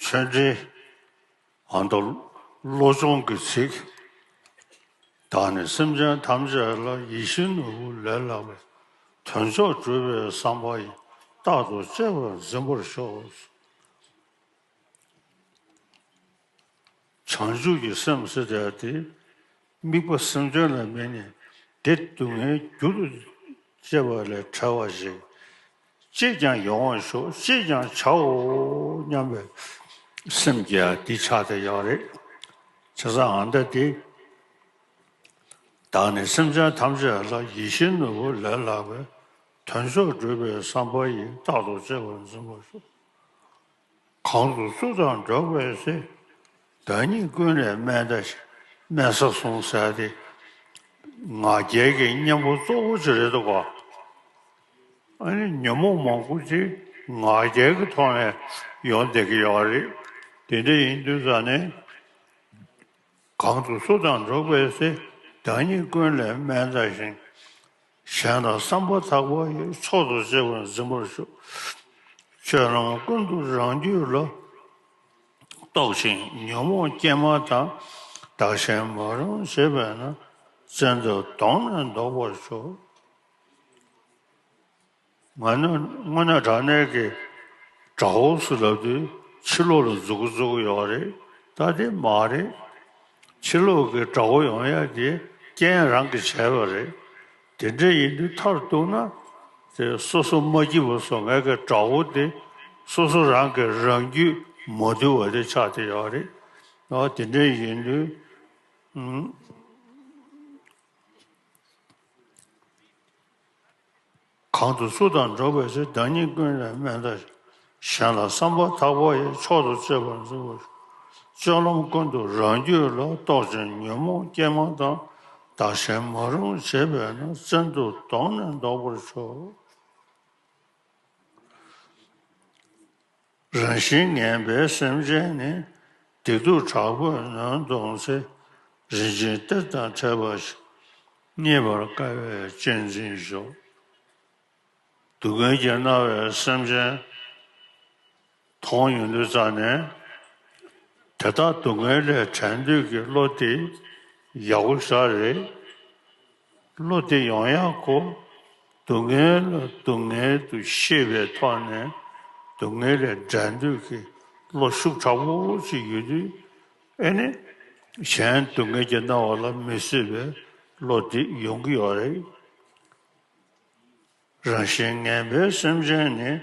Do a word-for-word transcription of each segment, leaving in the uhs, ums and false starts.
ཆོས་འབྲེལ། ཨ་མདོ་བློ་སྦྱོང་གི་ཚིག་བདག་ནི་སེམས་ཅན་ཐམས་ཅད་ལ། ཡིད་བཞིན་ནོར་བུ་ལས་ལྷག་པའི། དོན་མཆོག་སྒྲུབ་པའི་བསམ་པ་ཡིས། རྟག་ཏུ་གཅེས་པར་འཛིན་པར་ཤོག། བྱང་ཆུབ་ཀྱི་སེམས་ཟེར་ཡ་དེ། དམིགས་པ་སེམས་ཅན་ལ་དམིགས་ནས་བདེ་སྡུག་བསྔལ་རྒྱུ་དང་བཅས་པ་ལས་བྲལ་བ་ཞིག་ཅིས་ཀྱང་ཡོང་བར་ཤོག་ཅིས་ཀྱང་བྱའོ་སྙམ་པའི་སེམས་ཀྱི་ཡ་འདི་ཆགས་བསྡད་ཡོད་རེད། བྱས་ཙང་ཨ་མདོ་དེ། བདག་ནི་སེམས་ཅན་ཐམས་ཅད་ལ། ཡིད་བཞིན་ནོར་བུ་ལས་ལྷག་པའི། དོན་མཆོག་སྒྲུབ་པའི་བསམ་པ་ཡིས། རྟག་ཏུ་གཅེས་པར་འཛིན་པར་ཤོག་གང་དུ་སུ་དང་འགྲོགས་པའི་ཚེ། བདག་ཉིད་ཀུན་ལས་དམན་བལྟ་ཞིང་། དམན་ས་བཟུང་ཟེར་ཏེ། ང་རྒྱལ་གྱི་གཉེན་པོ་གཙོ་བོ་ཅིག་རེད་འདུག་ག་ཨ་ནི་ཉོན་མོངས་མང་པོ་ཅིག་ང་རྒྱལ་གྱི་ཐོག་ནས་ཡོང་བསྡད་ཀྱི་ཡོད་རེད། དེ་འདྲ་ཡིན་དུས་ཙང་ནས། གང་དུ་སུ་དང་འགྲོགས་པའི་ཚེ། བདག་ཉིད་ཀུན་ལས་དམན་བལྟ་ཞིང་། གཞན་ལ་བསམ་པ་དག་པ་ཡིས། མཆོག་ཏུ་གཅེས་པར་འཛིན་པར་ཤོག་སྤྱོད་ལམ་ཀུན་ཏུ་རང་རྒྱུད་ལ། རྟོག་ཅིང་ཉོན་མོངས་སྐྱེས་མ་ཐག་བདག་གཞན་མ་རུངས་བྱེད་པས་ན། བཙན་ཐབས་གདོང་ནས་བཟློག་པར་ཤོག་ང་ནི་དངོས་གནས་དྲང་གནས་ཀྱི་དགྲ་བོ་ཟེར་ལབ་དུས་ཕྱི་ལོགས་ལ་འཛུལ་གི་འཛུལ་གི་ཡོད་རེད། ད་དེ་མ་རེད། ཕྱི་ལོགས་ཀྱི་དགྲ་བོ་ཡོང་ཡ་དེ་རྐྱེན་རང་གིས་བྱས་པ་རེད། དེ་འདྲ་ཡིན་དུས་མཐར་གཏུགས་ན། དེ་སོ་སོ་མ་སྐྱིད་པ་བཟོ་མཁན་གྱི་དགྲ་བོ་དེ་སོ་སོ་རང་གི་རང་རྒྱུད་མ་དུལ་བ་དེ་ཆགས་བསྡད་ཡོད་རེད། ཨ་དེ་འདྲ་ཡིན་དུས། ཨུམ། གང་དུ་སུ་དང་འགྲོགས་པའི་ཚེ། བདག་ཉིད་ཀུན་ལས་དམན་བལྟ་ཞིང་། གཞན་ལ་བསམ་པ་དག་པ་ཡིས། མཆོག་ཏུ་གཅེས་པར་འཛིན་པར་ཤོག་སྤྱོད་ལམ་ཀུན་ཏུ་རང་རྒྱུད་ལ། རྟོག་ཅིང་ཉོན་མོངས་སྐྱེས་མ་ཐག་བདག་གཞན་མ་རུངས་བྱེད་པས་ན། བཙན་ཐབས་གདོང་ནས་བཟློག་པར་ཤོག་རང་བཞིན་ངན་པའི་སེམས་ཅན་ནི། སྡིག་སྡུག་དྲག་པོས་ནོན་གཏོང་ཚེ། རིན་ཆེན་གཏེར་དང་ཕྲད་པ་ཞིག་རྙེད་པར་དཀའ་བས་གཅེས་འཛིན་ཤོག་སྡུག་བསྔལ་གྱིས་མནར་བའི་སེམས་ཅན་མཐོང་ཡོང་དུས་ཙ་ནས། དེ་དག་སྡུག་བསྔལ་ལས་བྲལ་འདོད་ཀྱི་བློ་དེ་ཡག་པོ་ཞེ་དྲག་རེད། བློ་དེ་ཡོང་ཡག་གོ། སྡུག་བསྔལ་ལ་སྡུག་བསྔལ་དུ་ཤེས་པའི་ཐོག་ནས་སྡུག་བསྔལ་ལས་འབྲལ་འདོད་ཀྱི་བློ་ཤུགས་དྲག་པོ་ཞིག་ཡོད་དུས། ཨེ་ནི། གཞན་སྡུག་བསྔལ་གྱིས་མནར་བ་ལ་མི་བཟོད་པའི་བློ་དེ་ཡོང་གི་ཡོད་རེད། རང་བཞིན་ངན་པའི་སེམས་ཅན་ནི།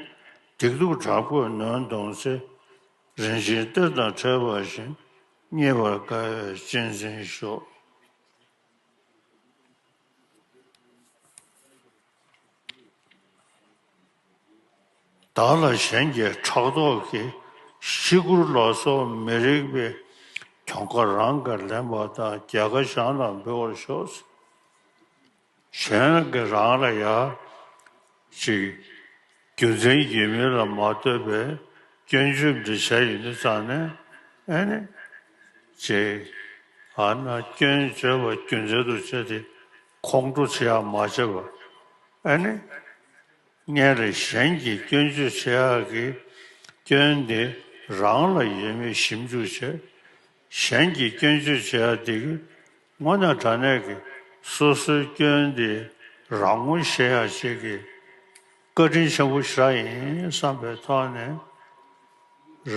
སྡིག་སྡུག་དྲག་པོས་ནོན་གཏོང་ཚེ། རིན་ཆེན་གཏེར་དང་ཕྲད་པ་བཞིན། རྙེད་པར་དཀའ་བས་གཅེས་འཛིན་ཤོག་བདག་ལ་གཞན་གྱིས་ཕྲག་དོག་གིས། གཤེ་སྐུར་ལ་སོགས་མི་རིགས་པའི། གྱོང་ཁ་རང་གིས་ལེན་པ་དང་། རྒྱལ་ཁ་གཞན་ལ་འབུལ་བར་ཤོག་གཞན་གྱིས་རང་ལ་ཡ་ཅིག་རྒྱུ་མཚན་ཡོད་མེད་ལ་མ་ལྟོས་པའི་སྐྱོན་བརྗོད་འདི་བྱས་ཡོང་དུས་ཙང་ནས། ཨེ་ནི། ཅིག་ཨ་ན་སྐྱོན་བརྗོད་པ་རྒྱུ་མཚན་དུ་བྱས་ཏེ་ཁོང་ཁྲོ་བྱེད་ཡག་མ་བྱེད་པ། ཨེ་ནི། སྔོན་ལ་གཞན་གྱིས་སྐྱོན་བརྗོད་བྱེད་ཡག་གི་སྐྱོན་དེ་རང་ལ་ཡོད་མེད་ཞིབ་འཇུག་བྱས། གཞན་གྱིས་སྐྱོན་བརྗོད་བྱེད་ཡག་དེ་གི་དངོས་གནས་དྲང་གནས་ཀྱི་སོ་སོའི་སྐྱོན་དེ་རང་ངོ་ཤེས་ཡག་ཅིག་གི་བཀའ་དྲིན་ཆེན་པོ་ཞེ་དྲག་ཡིན་བསམ་པའི་ཐོག་ནས།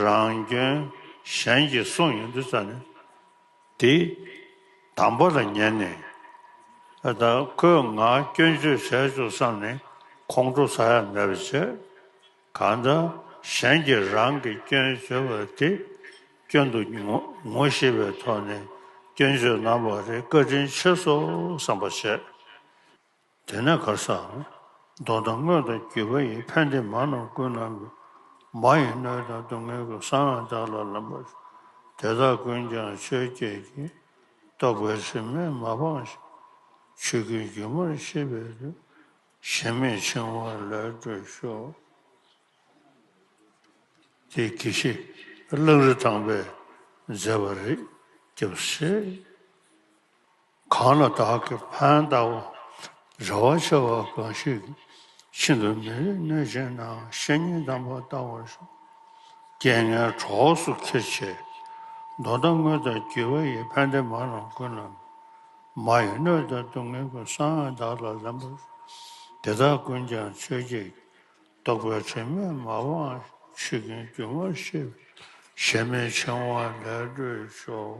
རང་སྐྱོན་གཞན་གྱིས་གསུངས་ཡོང་དུས་ཙ་ནས། དེ་དམ་པ་ལ་ཉན་ནས། ད་ཁོས་ང་སྐྱོན་བརྗོད་བྱས་ཆོག་བསམ་ནས་ཁོང་ཁྲོ་ཟ་ཡག་མེད་པ་བྱས། གང་ལྟར་གཞན་གྱིས་རང་གི་སྐྱོན་བརྗོད་པ་དེ་སྐྱོན་དུ་ངོ་ངོ་ཤེས་པའི་ཐོག་ནས་སྐྱོན་བརྗོད་གནང་བ་དེ་བཀའ་དྲིན་ཆེ་སོང་བསམ་པ་བྱས། དེ་ནས་ག་རེ་ཟེར། མདོ་དང་དངོས་དང་བརྒྱུད་པ་ཡི། ཕན་བདེ་མ་རྣམས་ཀུན་བསླངས་པས། མ་ཡི་གནོད་དང་སྡུག་བསྔལ་ཀུན། གསང་བའི་བདག་ལ་ལེན་པར་ཤོག་དེ་དག་ཀུན་ཀྱང་ཆོས་བརྒྱད་ཀྱི། རྟོག་པའི་སེམས་ལས་མ་སྤངས་ཤིང་། ཆོས་ཀུན་སྒྱུ་མར་ཤེས་པའི་ཕྱིར། ཞེན་མེད་འཆིང་བ་ལས་གྲོལ་ཤོག་དེ་དགེ་བཤེས་གླང་རི་ཐང་པས་མཛད་པ་རེད། སྐྱབས་སུ་མཆི། གང་ལ་བདག་གིས་ཕན་བཏགས་པ། རེ་བ་ཆེ་བ་གང་ཞིག་གིས། ཤིན་ཏུ་མི་ལུས་གནོད་བྱེད་ན། བཤེས་གཉེན་དམ་པ་བལྟ་བར་ཤོག་རྐྱེན་ངན་གྲོགས་སུ་འཁྱེར་བྱས། མདོར་ན་དངོས་དང་བརྒྱུད་པ་ཡི། ཕན་བདེ་མ་རྣམས་ཀུན་ལ། མ་ཡི་གནོད་དང་སྡུག་བསྔལ་ཀུན། གསང་བས་བདག་ལ་ལན་པར་ཤོག་དེ་དག་ཀུན་ཀྱང་ཆོས་ཀྱི། རྟོག་པའི་དྲི་མས་མ་སྤངས་ཤིག །མཆོད་ཀྱིན་སྒྱུ་མར་ཤེས་པའི། གཞན་མི་འཆིང་བ་ལས་གྲོལ་ཤོག